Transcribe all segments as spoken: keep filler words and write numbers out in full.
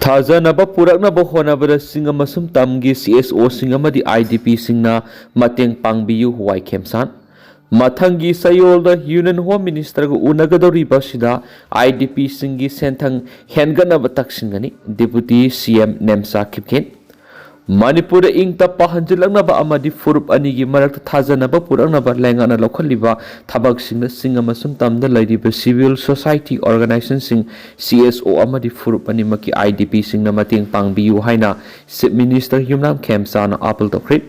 ꯊꯥꯖꯅꯕ ꯄꯨꯔꯛꯅꯕ ꯍꯣꯠꯅꯕꯗ ꯆꯤꯡ ꯑꯃꯁꯨꯡ ꯇꯝꯒꯤ ꯁꯤ ꯑꯦꯁ ꯑꯣꯁꯤꯡ ꯑꯃꯗꯤ ꯑꯥꯏ ꯗꯤ ꯄꯤꯁꯤꯡꯅ ꯃꯇꯦꯡ ꯄꯥꯡꯕꯤꯌꯨ, ꯋꯥꯏ ꯈꯦꯝꯆꯥꯟ꯫ ꯃꯊꯪꯒꯤ ꯆꯌꯣꯜꯗ ꯌꯨꯅꯤꯌꯟ ꯍꯣꯝ ꯃꯤꯅꯤꯁꯇꯔꯒ ꯎꯅꯒꯗꯧꯔꯤꯕ ꯑꯁꯤꯗ ꯑꯥꯏ ꯗꯤ ꯄꯤꯁꯤꯡꯒꯤ ꯁꯦꯟꯊꯪ ꯍꯦꯟꯒꯠꯅꯕ ꯇꯛꯁꯤꯟꯒꯅꯤ, ꯗꯤꯄꯨꯇꯤ ꯁꯤ ꯑꯦꯝ ꯅꯦꯝꯆꯥ ꯀꯤꯞꯒꯦꯟ꯫ ꯃꯅꯤꯄꯨꯔꯗ ꯏꯪ ꯇꯞꯄ ꯍꯟꯖꯤꯜꯂꯛꯅꯕ ꯑꯃꯗꯤ ꯐꯨꯔꯨꯞ ꯑꯅꯤꯒꯤ ꯃꯔꯛꯇ ꯊꯥꯖꯅꯕ ꯄꯨꯔꯛꯅꯕ ꯂꯩꯉꯥꯛꯅ ꯂꯧꯈꯠꯂꯤꯕ ꯊꯕꯛꯁꯤꯡꯅ ꯆꯤꯡ ꯑꯃꯁꯨꯡ ꯇꯝꯗ ꯂꯩꯔꯤꯕ civil society organizationꯁꯤꯡ, ꯁꯤ ꯑꯦꯁ ꯑꯣ ꯑꯃꯗꯤ ꯐꯨꯔꯨꯞ ꯑꯅꯤꯃꯛꯀꯤ ꯑꯥꯏ ꯗꯤ ꯄꯤꯁꯤꯡꯅ ꯃꯇꯦꯡ ꯄꯥꯡꯕꯤꯌꯨ ꯍꯥꯏꯅ ꯆꯤꯐ ꯃꯤꯅꯤꯁꯇꯔ ꯌꯨꯝꯅꯥꯝ ꯈꯦꯝꯆꯥꯅ ꯑꯥꯄꯤꯜ ꯇꯧꯈ꯭ꯔꯦ꯫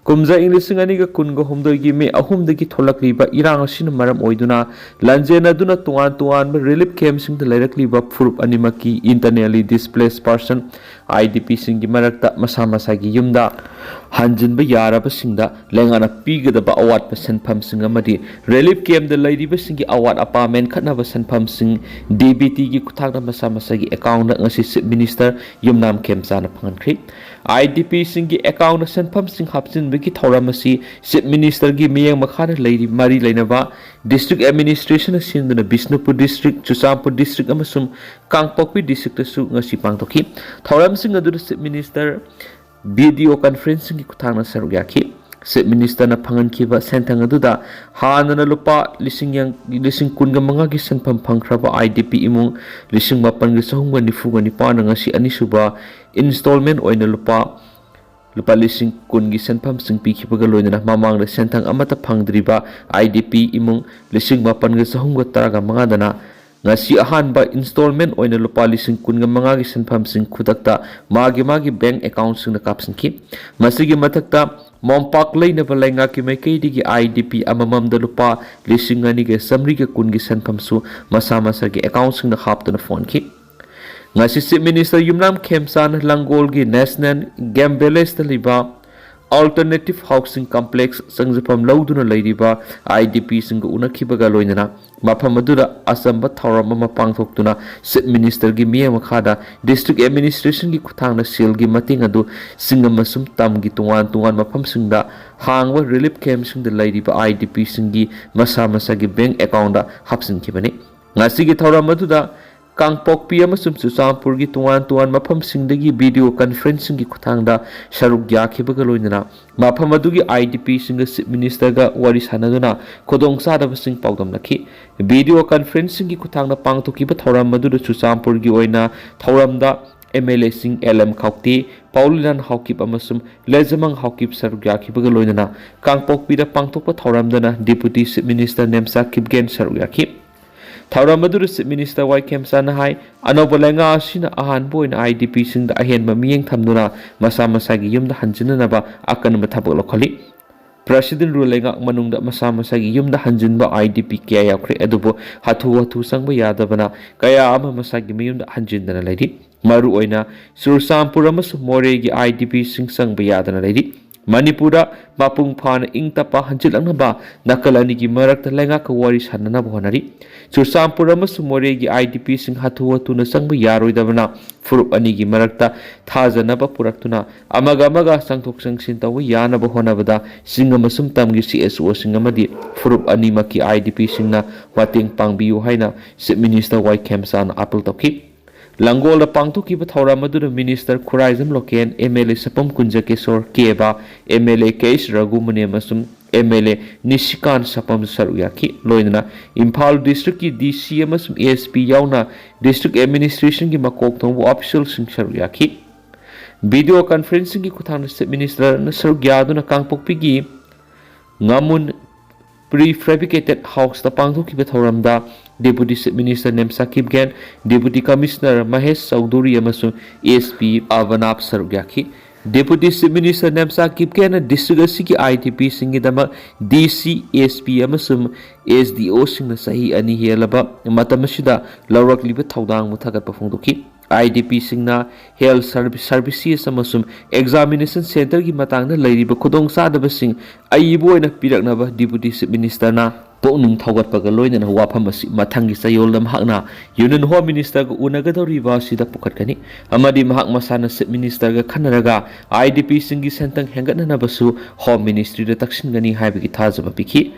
ꯀꯨꯝꯖꯥ ꯏꯪ ꯂꯤꯁꯤꯡ ꯑꯅꯤꯒ ꯀꯨꯟꯒ ꯍꯨꯝꯗꯣꯏꯒꯤ ꯃꯦ ꯑꯍꯨꯝꯗꯒꯤ ꯊꯣꯛꯂꯛꯂꯤꯕ ꯏꯔꯥꯡ ꯑꯁꯤꯅ ꯃꯔꯝ ꯑꯣꯏꯗꯨꯅ ꯂꯥꯟꯖꯦꯟꯅꯗꯨꯅ ꯇꯣꯉꯥꯟ ꯇꯣꯉꯥꯟꯕ ꯔꯤꯂꯤꯐ ꯀꯦꯝꯞꯁꯤꯡꯗ ꯂꯩꯔꯛꯂꯤꯕ ꯐꯨꯔꯨꯞ ꯑꯅꯤꯃꯛꯀꯤ internally displaced person, I D ꯄꯤꯁꯤꯡꯒꯤ ꯃꯔꯛꯇ ꯃꯁꯥ ꯃꯁꯥꯒꯤ ꯌꯨꯝꯗ ꯍꯟꯖꯤꯟꯕ ꯌꯥꯔꯕꯁꯤꯡꯗ ꯂꯩꯉꯥꯛꯅ ꯄꯤꯒꯗꯕ ꯑꯋꯥꯠꯄ ꯁꯦꯟꯐꯝꯁꯤꯡ ꯑꯃꯗꯤ ꯔꯤꯂꯤꯐ ꯀꯦꯝꯞꯇ ꯂꯩꯔꯤꯕꯁꯤꯡꯒꯤ ꯑꯋꯥꯠ ꯑꯄꯥ ꯃꯦꯟꯈꯠꯅꯕ ꯁꯦꯟꯐꯝꯁꯤꯡ ꯗꯤ ꯕꯤ ꯇꯤꯒꯤ ꯈꯨꯠꯊꯥꯡꯗ ꯃꯁꯥ ꯃꯁꯥꯒꯤ ꯑꯦꯀꯥꯎꯟꯗ ꯉꯁꯤ chief minister Yumnam ꯈꯦꯝꯆꯥꯅ ꯐꯪꯍꯟꯈ꯭ꯔꯤ꯫ I D ꯄꯤꯁꯤꯡꯒꯤ ꯑꯦꯀꯥꯎꯟꯗ ꯁꯦꯟꯐꯝꯁꯤꯡ ꯍꯥꯞꯆꯤꯟꯕꯒꯤ ꯊꯧꯔꯝ ꯑꯁꯤ ꯆꯤꯐ ꯃꯤꯅꯤꯁꯇꯔꯒꯤ ꯃꯤꯠꯌꯦꯡ ꯃꯈꯥꯗ ꯂꯩꯔꯤ, ꯃꯔꯤ ꯂꯩꯅꯕ ꯗꯤꯁꯇ꯭ꯔꯤꯛ ꯑꯦꯗꯃꯤꯅꯤꯁꯇ꯭ꯔꯦꯁꯟꯅ ꯁꯤꯟꯗꯨꯅ ꯕꯤꯁꯅꯨꯄꯨꯔ ꯗꯤꯁꯇ꯭ꯔꯤꯛ, ꯆꯨꯔꯆꯥꯟꯄꯨꯔ ꯗꯤꯁꯇ꯭ꯔꯤꯛ ꯑꯃꯁꯨꯡ ꯀꯥꯡꯄꯣꯛꯄꯤ ꯗꯤꯁꯇ꯭ꯔꯤꯛꯇꯁꯨ ꯉꯁꯤ ꯄꯥꯡꯊꯣꯛꯈꯤ꯫ ꯊꯧꯔꯝꯁꯤꯡ ꯑꯗꯨꯗ ꯆꯤꯐ ꯃꯤꯅꯤꯁꯇꯔ ꯚꯤꯗꯤꯑꯣ ꯀꯟꯐꯔꯦꯟꯁꯤꯡꯒꯤ ꯈꯨꯠꯊꯥꯡꯗ ꯁꯔꯨꯛ ꯌꯥꯈꯤ꯫ ꯆꯤꯐ ꯃꯤꯅꯤꯁꯇꯔꯅ ꯐꯪꯍꯟꯈꯤꯕ ꯁꯦꯟꯊꯪ ꯑꯗꯨꯗ ꯍꯥꯟꯅꯅ ꯂꯨꯄꯥ ꯂꯤꯁꯤꯡ ꯌꯥꯡ-, ꯂꯤꯁꯤꯡ ꯀꯨꯟꯒ ꯃꯉꯥꯒꯤ ꯁꯦꯟꯐꯝ ꯐꯪꯈ꯭ꯔꯕ ꯑꯥꯏ ꯗꯤ ꯄꯤ ꯏꯃꯨꯡ ꯂꯤꯁꯤꯡ ꯃꯥꯄꯟꯒ ꯆꯍꯨꯝꯒ ꯅꯤꯐꯨꯒ ꯅꯤꯄꯥꯟꯅ ꯉꯁꯤ ꯑꯅꯤꯁꯨꯕ ꯏꯟꯁꯇꯣꯜꯃꯦꯟ ꯑꯣꯏꯅ ꯂꯨꯄꯥ, ꯂꯨꯄꯥ ꯂꯤꯁꯤꯡ ꯀꯨꯟꯒꯤ ꯁꯦꯟꯐꯝꯁꯤꯡ ꯄꯤꯈꯤꯕꯒ ꯂꯣꯏꯅꯅ ꯃꯃꯥꯡꯗ ꯁꯦꯟꯊꯪ ꯑꯃꯠꯇ ꯐꯪꯗ꯭ꯔꯤꯕ ꯑꯥꯏ ꯗꯤ ꯄꯤ ꯏꯃꯨꯡ ꯂꯤꯁꯤꯡ ꯃꯥꯄꯟꯒ ꯆꯍꯨꯝꯒ ꯇꯔꯥꯒ ꯃꯉꯥꯗꯅ ꯉꯁꯤ ꯑꯍꯥꯟꯕ ꯏꯟꯁꯇꯣꯜꯃꯦꯟ ꯑꯣꯏꯅ ꯂꯨꯄꯥ ꯂꯤꯁꯤꯡ ꯀꯨꯟꯒ ꯃꯉꯥꯒꯤ ꯁꯦꯟꯐꯝꯁꯤꯡ ꯈꯨꯗꯛꯇ ꯃꯥꯒꯤ ꯃꯥꯒꯤ ꯕꯦꯡꯛ ꯑꯦꯀꯥꯎꯟꯁꯤꯡꯗ ꯀꯥꯞꯁꯤꯟꯈꯤ꯫ ꯃꯁꯤꯒꯤ ꯃꯊꯛꯇ ꯃꯣꯝꯄꯥꯛ ꯂꯩꯅꯕ ꯂꯩꯉꯥꯛꯀꯤ ꯃꯥꯏꯀꯩꯗꯒꯤ ꯑꯥꯏ ꯗꯤ ꯄꯤ ꯑꯃꯃꯝꯗ ꯂꯨꯄꯥ ꯂꯤꯁꯤꯡ ꯑꯅꯤꯒ ꯆꯥꯃꯔꯤꯒ ꯀꯨꯟꯒꯤ ꯁꯦꯟꯐꯝꯁꯨ ꯃꯁꯥ ꯃꯁꯥꯒꯤ ꯑꯦꯀꯥꯎꯟꯁꯤꯡꯗ ꯍꯥꯞꯇꯨꯅ ꯐꯣꯟꯈꯤ꯫ ꯉꯁꯤ ꯆꯤꯐ ꯃꯤꯅꯤꯁꯇꯔ ꯌꯨꯝꯅꯥꯝ ꯈꯦꯝꯆꯥꯟ ꯂꯥꯡꯒꯣꯜꯒꯤ ꯅꯦꯁꯅꯦꯜ ꯒꯦꯝ ꯚꯤꯂꯦꯖꯇ ꯂꯩꯕ ꯑꯜꯇꯔꯅꯦꯇꯤꯚ ꯍꯥꯎꯁꯤꯡ ꯀꯝꯄ꯭ꯂꯦꯛꯁ ꯆꯪꯖꯐꯝ ꯂꯧꯗꯨꯅ ꯂꯩꯔꯤꯕ ꯑꯥꯏ ꯗꯤ ꯄꯤꯁꯤꯡꯒ ꯎꯅꯈꯤꯕꯒ ꯂꯣꯏꯅꯅ ꯃꯐꯝ ꯑꯗꯨꯗ ꯑꯆꯝꯕ ꯊꯧꯔꯝ ꯑꯃ ꯄꯥꯡꯊꯣꯛꯇꯨꯅ ꯆꯤꯐ ꯃꯤꯅꯤꯁꯇꯔꯒꯤ ꯃꯤꯠꯌꯦꯡ ꯃꯈꯥꯗ ꯗꯤꯁꯇ꯭ꯔꯤꯛ ꯑꯦꯗꯃꯤꯅꯤꯁꯇ꯭ꯔꯦꯁꯟꯒꯤ ꯈꯨꯠꯊꯥꯡꯗ ꯁꯦꯜꯒꯤ ꯃꯇꯦꯡ ꯑꯗꯨ ꯆꯤꯡ ꯑꯃꯁꯨꯡ ꯇꯝꯒꯤ ꯇꯣꯉꯥꯟ ꯇꯣꯉꯥꯟꯕ ꯃꯐꯝꯁꯤꯡꯗ ꯍꯥꯡꯕ ꯔꯤꯂꯤꯐ ꯀꯦꯝꯞꯁꯤꯡꯗ ꯂꯩꯔꯤꯕ ꯑꯥꯏ ꯗꯤ ꯄꯤꯁꯤꯡꯒꯤ ꯃꯁꯥ ꯃꯁꯥꯒꯤ ꯕꯦꯡꯛ ꯑꯦꯀꯥꯎꯟꯗ ꯍꯥꯞꯆꯤꯟꯈꯤꯕꯅꯤ꯫ ꯉꯁꯤꯒꯤ ꯊꯧꯔꯝ ꯑꯗꯨꯗ ꯀꯥꯡꯄꯣꯛꯄꯤ ꯑꯃꯁꯨꯡ ꯆꯨꯔꯆꯥꯟꯄꯨꯔꯒꯤ ꯇꯣꯉꯥꯟ ꯇꯣꯉꯥꯟꯕ ꯃꯐꯝꯁꯤꯡꯗꯒꯤ video conferencingꯒꯤ ꯈꯨꯠꯊꯥꯡꯗ ꯁꯔꯨꯛ ꯌꯥꯈꯤꯕꯒ ꯂꯣꯏꯅꯅ ꯃꯐꯝ ꯑꯗꯨꯒꯤ IDPꯁꯤꯡꯒ Chief Ministerꯒ ꯋꯥꯔꯤ ꯁꯥꯟꯅꯗꯨꯅ ꯈꯨꯗꯣꯡꯆꯥꯗꯕꯁꯤꯡ ꯄꯥꯎꯗꯝꯅꯈꯤ꯫ Video conferencingꯒꯤ ꯈꯨꯠꯊꯥꯡꯗ ꯄꯥꯡꯊꯣꯛꯈꯤꯕ ꯊꯧꯔꯝ ꯑꯗꯨꯗ ꯆꯨꯔꯆꯥꯟꯄꯨꯔꯒꯤ ꯑꯣꯏꯅ ꯊꯧꯔꯝꯗ MLAꯁꯤꯡ L M ꯈꯥꯎꯇꯦ, ꯄꯥꯎꯂꯤꯂꯥꯟ ꯍꯥꯎꯀꯤꯞ ꯑꯃꯁꯨꯡ ꯂꯩꯖꯃꯪ ꯍꯥꯎꯀꯤꯞ ꯁꯔꯨꯛ ꯌꯥꯈꯤꯕꯒ ꯂꯣꯏꯅꯅ ꯀꯥꯡꯄꯣꯛꯄꯤꯗ ꯄꯥꯡꯊꯣꯛꯄ ꯊꯧꯔꯝꯗꯅ Deputy Chief Minister Nemcha Kipgen ꯁꯔꯨꯛ ꯌꯥꯈꯤ꯫ ꯊꯧꯔꯝ ꯑꯗꯨꯗ Chief Minister ꯋꯥꯏ ꯈꯦꯝꯆꯥꯅ ꯍꯥꯏ, ꯑꯅꯧꯕ ꯂꯩꯉꯥꯛ ꯑꯁꯤꯅ ꯑꯍꯥꯟꯕ ꯑꯣꯏꯅ IDPꯁꯤꯡꯗ ꯑꯍꯦꯟꯕ ꯃꯤꯠꯌꯦꯡ ꯊꯝꯗꯨꯅ ꯃꯁꯥ ꯃꯁꯥꯒꯤ ꯌꯨꯝꯗ ꯍꯟꯖꯤꯟꯅꯅꯕ ꯑꯀꯟꯕ ꯊꯕꯛ ꯂꯧꯈꯠꯂꯤ꯫ President Rule ꯂꯩꯉꯥꯛ ꯃꯅꯨꯡꯗ ꯃꯁꯥ ꯃꯁꯥꯒꯤ ꯌꯨꯝꯗ ꯍꯟꯖꯤꯟꯕ IDP ꯀꯌꯥ ꯌꯥꯎꯈ꯭ꯔꯦ, ꯑꯗꯨꯕꯨ ꯍꯥꯊꯨ ꯍꯥꯊꯨ ꯆꯪꯕ ꯌꯥꯗꯕꯅ ꯀꯌꯥ ꯑꯃ ꯃꯁꯥꯒꯤ ꯃꯌꯨꯝꯗ ꯍꯟꯖꯤꯟꯗꯅ ꯂꯩꯔꯤ꯫ ꯃꯔꯨꯑꯣꯏꯅ ꯆꯨꯔꯆꯥꯟꯄꯨꯔ ꯑꯃꯁꯨꯡ ꯃꯣꯔꯦꯒꯤ IDPꯁꯤꯡ ꯆꯪꯕ ꯌꯥꯗꯅ ꯂꯩꯔꯤ꯫ ꯃꯅꯤꯄꯨꯔꯗ ꯃꯄꯨꯡ ꯐꯥꯅ ꯏꯪ ꯇꯞꯄ ꯍꯟꯖꯤꯜꯂꯛꯅꯕ ꯅꯥꯀꯜ ꯑꯅꯤꯒꯤ ꯃꯔꯛꯇ ꯂꯩꯉꯥꯛꯀ ꯋꯥꯔꯤ ꯁꯥꯟꯅꯅꯕ ꯍꯣꯠꯅꯔꯤ꯫ ꯆꯨꯔꯆꯥꯟꯄꯨꯔ ꯑꯃꯁꯨꯡ ꯃꯣꯔꯦꯒꯤ IDPꯁꯤꯡ ꯍꯥꯊꯨ ꯍꯥꯊꯨꯅ ꯆꯪꯕ ꯌꯥꯔꯣꯏꯗꯕꯅ ꯐꯨꯔꯨꯞ ꯑꯅꯤꯒꯤ ꯃꯔꯛꯇ ꯊꯥꯖꯅꯕ ꯄꯨꯔꯛꯇꯨꯅ ꯑꯃꯒ ꯑꯃꯒ ꯆꯪꯊꯣꯛ ꯆꯪꯁꯤꯟ ꯇꯧꯕ ꯌꯥꯅꯕ ꯍꯣꯠꯅꯕꯗ ꯆꯤꯡ ꯑꯃꯁꯨꯡ ꯇꯝꯒꯤ CSOꯁꯤꯡ ꯑꯃꯗꯤ ꯐꯨꯔꯨꯞ ꯑꯅꯤꯃꯛꯀꯤ IDPꯁꯤꯡꯅ ꯃꯇꯦꯡ ꯄꯥꯡꯕꯤꯌꯨ ꯍꯥꯏꯅ Chief Minister ꯋꯥꯏ ꯈꯦꯝꯆꯥꯅ ꯑꯥꯄꯤꯜ ꯇꯧꯈꯤ꯫ ꯂꯥꯡꯒꯣꯜꯗ ꯄꯥꯡꯊꯣꯛꯈꯤꯕ ꯊꯧꯔꯝ ꯑꯗꯨꯗ Minister Khuraijam local, MLA ꯁꯄꯝ ꯀꯨꯟꯖꯀꯦꯁꯣꯔ ꯀꯦꯕꯥ, MLA ꯀꯦ ꯑꯩꯆ ꯔꯘꯨꯃꯅꯤ ꯑꯃꯁꯨꯡ MLA ꯅꯤꯁꯤꯀꯥꯟ ꯁꯄꯝ ꯁꯔꯨꯛ ꯌꯥꯈꯤ꯫ ꯂꯣꯏꯅꯅ ꯏꯝꯐꯥꯜ districtꯀꯤ DC ꯑꯃꯁꯨꯡ SP ꯌꯥꯎꯅ district administrationꯒꯤ ꯃꯀꯣꯛ ꯊꯣꯡꯕ officialꯁꯤꯡ ꯁꯔꯨꯛ ꯌꯥꯈꯤ꯫ Video conferencingꯒꯤ ꯈꯨꯠꯊꯥꯡꯗ Chief Ministerꯅ ꯁꯔꯨꯛ ꯌꯥꯗꯨꯅ ꯀꯥꯡꯄꯣꯛꯄꯤꯒꯤ ꯉꯥꯃꯨꯟ Prefabricated Houseꯇ ꯄꯥꯡꯊꯣꯛꯈꯤꯕ ꯊꯧꯔꯝꯗ Deputy Chief Minister Nemcha Kipgen, Deputy Commissioner Mahesh Chaudhuri ꯑꯃꯁꯨꯡ SP ꯑꯕꯅꯥꯞ ꯁꯔꯨꯛ ꯌꯥꯈꯤ꯫ Deputy Chief Minister Nemcha ꯀꯤꯞꯒꯦꯟꯅ district ꯑꯁꯤꯒꯤ IDPꯁꯤꯡꯒꯤꯗꯃꯛ DC, SP ꯑꯃꯁꯨꯡ SDOꯁꯤꯡꯅ ꯆꯍꯤ ꯑꯅꯤ ꯍꯦꯜꯂꯕ ꯃꯇꯝ ꯑꯁꯤꯗ ꯂꯧꯔꯛꯂꯤꯕ ꯊꯧꯗꯥꯡꯕꯨ ꯊꯥꯒꯠꯄ ꯐꯣꯡꯗꯣꯛꯈꯤ꯫ IDPꯁꯤꯡꯅ health servi-, services ꯑꯃꯁꯨꯡ examination centreꯒꯤ ꯃꯇꯥꯡꯗ ꯂꯩꯔꯤꯕ ꯈꯨꯗꯣꯡꯆꯥꯗꯕꯁꯤꯡ ꯑꯏꯕ ꯑꯣꯏꯅ ꯄꯤꯔꯛꯅꯕ Deputy Chief Ministerꯅ ꯄꯨꯛꯅꯤꯡ ꯊꯧꯒꯠꯄꯒ ꯂꯣꯏꯅꯅ ꯋꯥꯐꯝ ꯑꯁꯤ ꯃꯊꯪꯒꯤ ꯆꯌꯣꯜꯗ ꯃꯍꯥꯛꯅ Union Home Ministerꯒ ꯎꯅꯒꯗꯧꯔꯤꯕ ꯑꯁꯤꯗ ꯄꯨꯈꯠꯀꯅꯤ ꯑꯃꯗꯤ ꯃꯍꯥꯛ ꯃꯁꯥꯅ Chief Ministerꯒ ꯈꯟꯅꯔꯒ IDPꯁꯤꯡꯒꯤ ꯁꯦꯟꯊꯪ ꯍꯦꯟꯒꯠꯅꯅꯕꯁꯨ Home Ministryꯗ ꯇꯛꯁꯤꯟꯒꯅꯤ ꯍꯥꯏꯕꯒꯤ ꯊꯥꯖꯕ ꯄꯤꯈꯤ꯫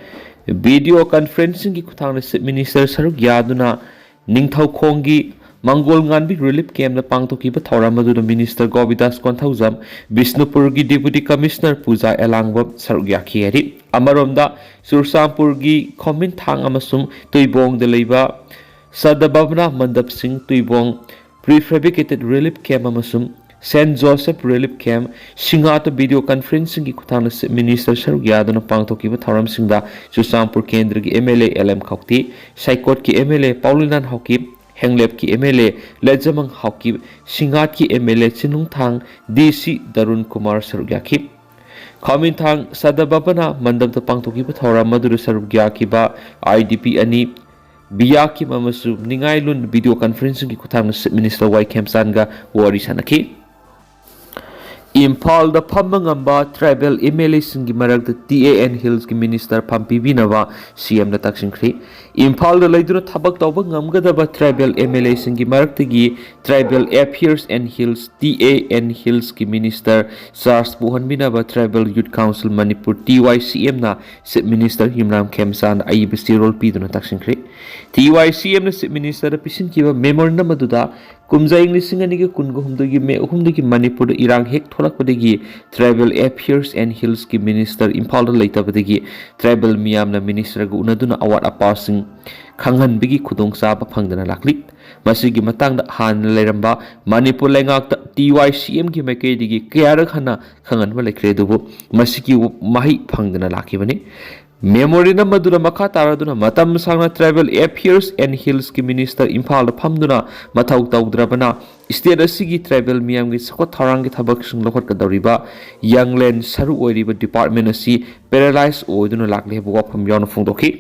Video conferencingꯒꯤ ꯈꯨꯠꯊꯥꯡꯗ Chief Minister ꯁꯔꯨꯛ ꯌꯥꯗꯨꯅ ꯅꯤꯡꯊꯧꯈꯣꯡꯒꯤ ꯃꯪꯒꯣꯜ ꯉꯥꯟꯕꯤ ꯔꯤꯂꯤꯐ ꯀꯦꯝꯞꯇ ꯄꯥꯡꯊꯣꯛꯈꯤꯕ ꯊꯧꯔꯝ ꯑꯗꯨꯗ ꯃꯤꯅꯤꯁꯇꯔ ꯒꯣꯕꯤꯗꯥꯁ ꯀꯣꯟꯊꯧꯖꯝ, ꯕꯤꯁꯅꯨꯄꯨꯔꯒꯤ ꯗꯤꯄꯨꯇꯤ ꯀꯃꯤꯁꯅꯔ ꯄꯨꯖꯥ ꯑꯦꯂꯥꯡꯕꯝ ꯁꯔꯨꯛ ꯌꯥꯈꯤ ꯍꯥꯏꯔꯤ꯫ ꯑꯃꯔꯣꯝꯗ, ꯆꯨꯔꯆꯥꯟꯄꯨꯔꯒꯤ ꯈꯣꯃꯤꯟꯊꯥꯡ ꯑꯃꯁꯨꯡ ꯇꯨꯏꯕꯣꯡꯗ ꯂꯩꯕ ꯁꯗꯕꯕꯅꯥ ꯃꯟꯗꯞꯁꯤꯡ, Tuibong prefabricated relief camp ꯑꯃꯁꯨꯡ ꯁꯦꯟꯠ ꯖꯣꯁꯦꯐ ꯔꯤꯂꯤꯐ ꯀꯦꯝꯞ ꯁꯤꯡꯍꯥꯠꯇ ꯚꯤꯗꯤꯑꯣ ꯀꯟꯐꯔꯦꯟꯁꯤꯡꯒꯤ ꯈꯨꯠꯊꯥꯡꯗ ꯆꯤꯐ ꯃꯤꯅꯤꯁꯇꯔ ꯁꯔꯨꯛ ꯌꯥꯗꯨꯅ ꯄꯥꯡꯊꯣꯛꯈꯤꯕ ꯊꯧꯔꯝꯁꯤꯡꯗ ꯆꯨꯔꯆꯥꯟꯄꯨꯔ ꯀꯦꯟꯗ꯭ꯔꯒꯤ M L A L M Khaute, ꯁꯥꯏꯀꯣꯠꯀꯤ M L A Paolinan Haokip, ꯍꯦꯡꯂꯦꯞꯀꯤ M L A Letzamang Haokip, ꯁꯤꯡꯍꯥꯠꯀꯤ M L A Chinlunthang D ꯁꯤ ꯗꯔꯨꯟ ꯀꯨꯃꯥꯔ ꯁꯔꯨꯛ ꯌꯥꯈꯤ꯫ ꯈꯥꯃꯤꯟꯊꯥꯡ ꯁꯗꯕꯕꯅ ꯃꯟꯗꯞꯇ ꯄꯥꯡꯊꯣꯛꯈꯤꯕ ꯊꯧꯔꯝ ꯑꯗꯨꯗ ꯁꯔꯨꯛ ꯌꯥꯈꯤꯕ ꯑꯥꯏ ꯗꯤ ꯄꯤ ꯑꯅꯤ, ꯕꯤꯌꯥꯀꯤꯝ ꯑꯃꯁꯨꯡ ꯅꯤꯡꯉꯥꯏꯂꯨꯟ ꯚꯤꯗꯤꯑꯣ ꯀꯟꯐꯔꯦꯟꯁꯤꯡꯒꯤ ꯈꯨꯠꯊꯥꯡꯗ ꯆꯤꯐ ꯃꯤꯅꯤꯁꯇꯔ ꯋꯥꯏ ꯈꯦꯝꯆꯥꯟꯒ ꯋꯥꯔꯤ ꯁꯥꯅꯈꯤ꯫ ꯏꯝꯐꯥꯜꯗ ꯐꯝꯕ ꯉꯝꯕ ꯇ꯭ꯔꯥꯏꯕꯦꯜ ꯑꯦꯝ ꯑꯦꯜ ꯑꯦꯁꯤꯡꯒꯤ ꯃꯔꯛꯇ ꯇꯤ ꯑꯦ ꯑꯦꯟ ꯍꯤꯜꯁꯀꯤ ꯃꯤꯅꯤꯁꯇꯔ ꯐꯝ ꯄꯤꯕꯤꯅꯕ ꯁꯤ ꯑꯦꯝꯅ ꯇꯛꯁꯤꯟꯈ꯭ꯔꯤ꯫ ꯏꯝꯐꯥꯜꯗ ꯂꯩꯗꯨꯅ ꯊꯕꯛ ꯇꯧꯕ ꯉꯝꯒꯗꯕ ꯇ꯭ꯔꯥꯏꯕꯦꯜ ꯑꯦꯝ ꯑꯦꯜ ꯑꯦꯁꯤꯡꯒꯤ ꯃꯔꯛꯇꯒꯤ tribal affairs and hills, T A N ꯍꯤꯜꯁꯀꯤ ꯃꯤꯅꯤꯁꯇꯔ ꯆꯥꯔꯖ ꯄꯨꯍꯟꯕꯤꯅꯕ tribal youth council Manipur, T Y C ꯑꯦꯝꯅ ꯆꯤꯐ ꯃꯤꯅꯤꯁꯇꯔ ꯌꯨꯝꯅꯥꯝ ꯈꯦꯝꯆꯥꯟꯗ ꯑꯏꯕ ꯆꯦꯔꯣꯜ ꯄꯤꯗꯨꯅ ꯇꯛꯁꯤꯟꯈ꯭ꯔꯤ꯫ ꯇꯤ ꯋꯥꯏ ꯁꯤ ꯑꯦꯝꯅ ꯆꯤꯐ ꯃꯤꯅꯤꯁꯇꯔꯗ ꯄꯤꯁꯤꯟꯈꯤꯕ ꯃꯦꯃꯣꯔꯦꯟꯗꯝ ꯑꯗꯨꯗ ꯀꯨꯝꯖꯥ ꯏꯪ ꯂꯤꯁꯤꯡ ꯑꯅꯤꯒ ꯀꯨꯟꯒ ꯍꯨꯝꯗꯣꯏꯒꯤ ꯃꯦ ꯑꯍꯨꯝꯗꯒꯤ ꯃꯅꯤꯄꯨꯔꯗ ꯏꯔꯥꯡ ꯍꯦꯛ ꯊꯣꯛꯂꯛꯄꯗꯒꯤ ꯇ꯭ꯔꯥꯏꯕꯦꯜ ꯑꯦꯐꯤꯌꯔꯁ ꯑꯦꯟ ꯍꯤꯜꯁꯀꯤ ꯃꯤꯅꯤꯁꯇꯔ ꯏꯝꯐꯥꯜꯗ ꯂꯩꯇꯕꯗꯒꯤ ꯇ꯭ꯔꯥꯏꯕꯦꯜ ꯃꯤꯌꯥꯝꯅ ꯃꯤꯅꯤꯁꯇꯔꯒ ꯎꯅꯗꯨꯅ ꯑꯋꯥꯠ ꯑꯄꯥꯁꯤꯡ ꯈꯪꯍꯟꯕꯒꯤ ꯈꯨꯗꯣꯡꯆꯥꯕ ꯐꯪꯗꯅ ꯂꯥꯛꯂꯤ꯫ ꯃꯁꯤꯒꯤ ꯃꯇꯥꯡꯗ ꯍꯥꯟꯅ ꯂꯩꯔꯝꯕ ꯃꯅꯤꯄꯨꯔ ꯂꯩꯉꯥꯛꯇ ꯇꯤ ꯋꯥꯏ ꯁꯤ ꯑꯦꯝꯒꯤ ꯃꯥꯏꯀꯩꯗꯒꯤ ꯀꯌꯥꯔꯛ ꯍꯟꯅ ꯈꯪꯍꯟꯕ ꯂꯩꯈ꯭ꯔꯦ, ꯑꯗꯨꯕꯨ ꯃꯁꯤꯒꯤ ꯃꯍꯩ ꯐꯪꯗꯅ ꯂꯥꯛꯈꯤꯕꯅꯤ꯫ ꯃꯦꯃꯣꯔꯦꯟꯗꯝ ꯑꯗꯨꯗ ꯃꯈꯥ ꯇꯥꯔꯗꯨꯅ ꯃꯇꯝ ꯁꯥꯡꯅ ꯇ꯭ꯔꯥꯏꯕꯦꯜ ꯑꯦꯐꯤꯌꯔꯁ ꯑꯦꯟ ꯍꯤꯜꯁꯀꯤ ꯃꯤꯅꯤꯁꯇꯔ ꯏꯝꯐꯥꯜꯗ ꯐꯝꯗꯨꯅ ꯃꯊꯧ ꯇꯧꯗ꯭ꯔꯕꯅ ꯁ꯭ꯇꯦꯠ ꯑꯁꯤꯒꯤ ꯇ꯭ꯔꯥꯏꯕꯦꯜ ꯃꯤꯌꯥꯝꯒꯤ ꯆꯥꯎꯈꯠ ꯊꯧꯔꯥꯡꯒꯤ ꯊꯕꯛꯁꯤꯡ ꯂꯧꯈꯠꯀꯗꯧꯔꯤꯕ ꯌꯪꯂꯦꯟ ꯁꯔꯨ ꯑꯣꯏꯔꯤꯕ ꯗꯤꯄꯥꯔꯠꯃꯦꯟ ꯑꯁꯤ ꯄꯦꯔꯥꯂꯥꯏꯁ ꯑꯣꯏꯗꯨꯅ ꯂꯥꯛꯂꯤ ꯍꯥꯏꯕ ꯋꯥꯐꯝ ꯌꯥꯎꯅ ꯐꯣꯡꯗꯣꯛꯈꯤ꯫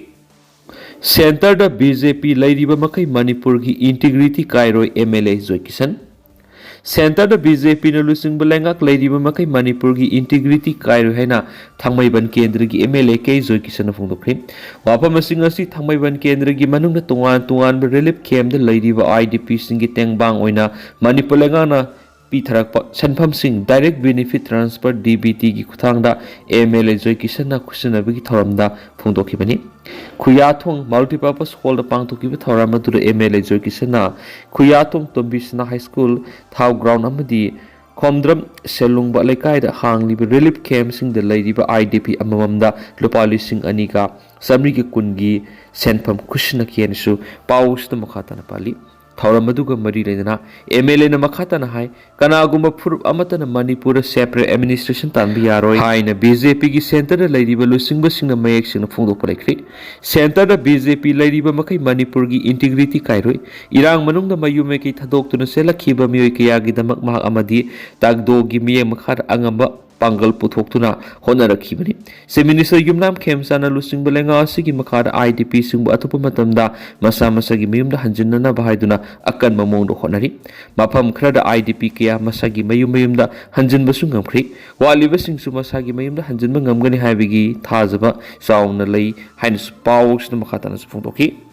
ꯁꯦꯟꯇꯔꯗ ꯕꯤ ꯖꯦ ꯄꯤ ꯂꯩꯔꯤꯕ ꯃꯈꯩ ꯃꯅꯤꯄꯨꯔꯒꯤ ꯏꯟꯇꯤꯒ꯭ꯔꯤꯇꯤ ꯀꯥꯏꯔꯣꯏ, ꯑꯦꯝ ꯑꯦꯜ ꯑꯦ ꯖꯣꯏꯀꯤꯁꯟ꯫ ꯁꯦꯟꯇꯔꯗ ꯕꯤ ꯖꯦ ꯄꯤꯅ ꯂꯨꯆꯤꯡꯕ ꯂꯩꯉꯥꯛ ꯂꯩꯔꯤꯕ ꯃꯈꯩ ꯃꯅꯤꯄꯨꯔꯒꯤ ꯏꯟꯇꯤꯒ꯭ꯔꯤꯇꯤ ꯀꯥꯏꯔꯣꯏ ꯍꯥꯏꯅ ꯊꯥꯡꯃꯩꯕꯟ ꯀꯦꯟꯗ꯭ꯔꯒꯤ ꯑꯦꯝ ꯑꯦꯜ ꯑꯦ ꯀꯦ ꯖꯣꯏꯀꯤꯁꯟꯅ ꯐꯣꯡꯗꯣꯛꯈ꯭ꯔꯤ꯫ ꯋꯥꯐꯝꯁꯤꯡ ꯑꯁꯤ ꯊꯥꯡꯃꯩꯕꯟ ꯀꯦꯟꯗ꯭ꯔꯒꯤ ꯃꯅꯨꯡꯗ ꯇꯣꯉꯥꯟ ꯇꯣꯉꯥꯟꯕ ꯔꯤꯂꯤꯐ ꯀꯦꯝꯞꯇ ꯂꯩꯔꯤꯕ ꯑꯥꯏ ꯗꯤ ꯄꯤꯁꯤꯡꯒꯤ ꯇꯦꯡꯕꯥꯡ ꯑꯣꯏꯅ ꯃꯅꯤꯄꯨꯔ ꯂꯩꯉꯥꯛꯅ ꯄꯤꯊꯔꯛꯄ ꯁꯦꯟꯐꯝꯁꯤꯡ Direct Benefit Transfer, DBT, ꯒꯤ ꯈꯨꯠꯊꯥꯡꯗ MLA ꯖꯣꯏ ꯀꯤꯁꯟꯅ ꯈꯨꯠꯁꯤꯟꯅꯕꯒꯤ ꯊꯧꯔꯝꯗ ꯐꯣꯡꯗꯣꯛꯈꯤꯕꯅꯤ꯫ ꯈꯨꯌꯥꯊꯣꯡ Multipurpose Hallꯗ ꯄꯥꯡꯊꯣꯛꯈꯤꯕ ꯊꯧꯔꯝ ꯑꯗꯨꯗ MLA ꯖꯣꯏ ꯀꯤꯁꯟꯅ ꯈꯨꯌꯥꯊꯣꯡ ꯇꯣꯝꯕꯤꯁꯅꯥ High School, ꯊꯥꯎ Ground ꯑꯃꯗꯤ ꯈꯣꯝꯗ꯭ꯔꯝ ꯁꯦꯂꯨꯡꯕ ꯂꯩꯀꯥꯏꯗ ꯍꯥꯡꯂꯤꯕ Relief Campꯁꯤꯡꯗ ꯂꯩꯔꯤꯕ IDP ꯑꯃꯃꯝꯗ ꯂꯨꯄꯥ ꯂꯤꯁꯤꯡ ꯑꯅꯤꯒ ꯆꯥꯃꯔꯤꯒ ꯀꯨꯟꯒꯤ ꯁꯦꯟꯐꯝ ꯈꯨꯠꯁꯤꯟꯅꯈꯤ ꯍꯥꯏꯅꯁꯨ ꯄꯥꯎ ꯑꯁꯤꯗ ꯃꯈꯥ ꯇꯥꯅ ꯄꯜꯂꯤ꯫ ꯊꯧꯔꯝ ꯑꯗꯨꯒ ꯃꯔꯤ ꯂꯩꯅꯅ MLAꯅ ꯃꯈꯥ ꯇꯥꯅ ꯍꯥꯏ, ꯀꯅꯥꯒꯨꯝꯕ ꯐꯨꯔꯨꯞ ꯑꯃꯠꯇꯅ ꯃꯅꯤꯄꯨꯔꯗ separate administration ꯇꯥꯟꯕ ꯌꯥꯔꯣꯏ ꯍꯥꯏꯅ BJPꯒꯤ centreꯗ ꯂꯩꯔꯤꯕ ꯂꯨꯆꯤꯡꯕꯁꯤꯡꯅ ꯃꯌꯦꯛ ꯁꯦꯡꯅ ꯐꯣꯡꯗꯣꯛꯄ ꯂꯩꯈ꯭ꯔꯦ꯫ Centreꯗ BJP ꯂꯩꯔꯤꯕ ꯃꯈꯩ ꯃꯅꯤꯄꯨꯔꯒꯤ integrity ꯀꯥꯏꯔꯣꯏ꯫ ꯏꯔꯥꯡ ꯃꯅꯨꯡꯗ ꯃꯌꯨꯝ ꯃꯀꯩ ꯊꯥꯗꯣꯛꯇꯨꯅ ꯆꯦꯜꯂꯛꯈꯤꯕ ꯃꯤꯑꯣꯏ ꯀꯌꯥꯒꯤꯗꯃꯛ ꯃꯍꯥꯛ ꯑꯃꯗꯤ ꯇꯥꯛꯗꯣꯒꯤ ꯃꯤꯠꯌꯦꯡ ꯃꯈꯥꯗ ꯑꯉꯝꯕ ꯄꯥꯡꯒꯜ ꯄꯨꯊꯣꯛꯇꯨꯅ ꯍꯣꯠꯅꯔꯛꯈꯤꯕꯅꯤ꯫ Chief Minister ꯌꯨꯝꯅꯥꯝ ꯈꯦꯝꯆꯥꯟꯅ ꯂꯨꯆꯤꯡꯕ ꯂꯩꯉꯥꯛ ꯑꯁꯤꯒꯤ ꯃꯈꯥꯗ IDPꯁꯤꯡꯕꯨ ꯑꯊꯨꯕ ꯃꯇꯝꯗ ꯃꯁꯥ ꯃꯁꯥꯒꯤ ꯃꯌꯨꯝꯗ ꯍꯟꯖꯤꯟꯅꯅꯕ ꯍꯥꯏꯗꯨꯅ ꯑꯀꯟꯕ ꯃꯑꯣꯡꯗ ꯍꯣꯠꯅꯔꯤ꯫ ꯃꯐꯝ ꯈꯔꯗ IDP ꯀꯌꯥ ꯃꯁꯥꯒꯤ ꯃꯌꯨꯝ ꯃꯌꯨꯝꯗ ꯍꯟꯖꯤꯟꯕꯁꯨ ꯉꯝꯈ꯭ꯔꯦ꯫ ꯋꯥꯠꯂꯤꯕꯁꯤꯡꯁꯨ ꯃꯁꯥꯒꯤ ꯃꯌꯨꯝꯗ ꯍꯟꯖꯤꯟꯕ ꯉꯝꯒꯅꯤ ꯍꯥꯏꯕꯒꯤ ꯊꯥꯖꯕ ꯆꯥꯎꯅ ꯂꯩ ꯍꯥꯏꯅꯁꯨ ꯄꯥꯎꯁꯤꯗ ꯃꯈꯥ ꯇꯥꯅꯁꯨ ꯐꯣꯡꯗꯣꯛꯈꯤ꯫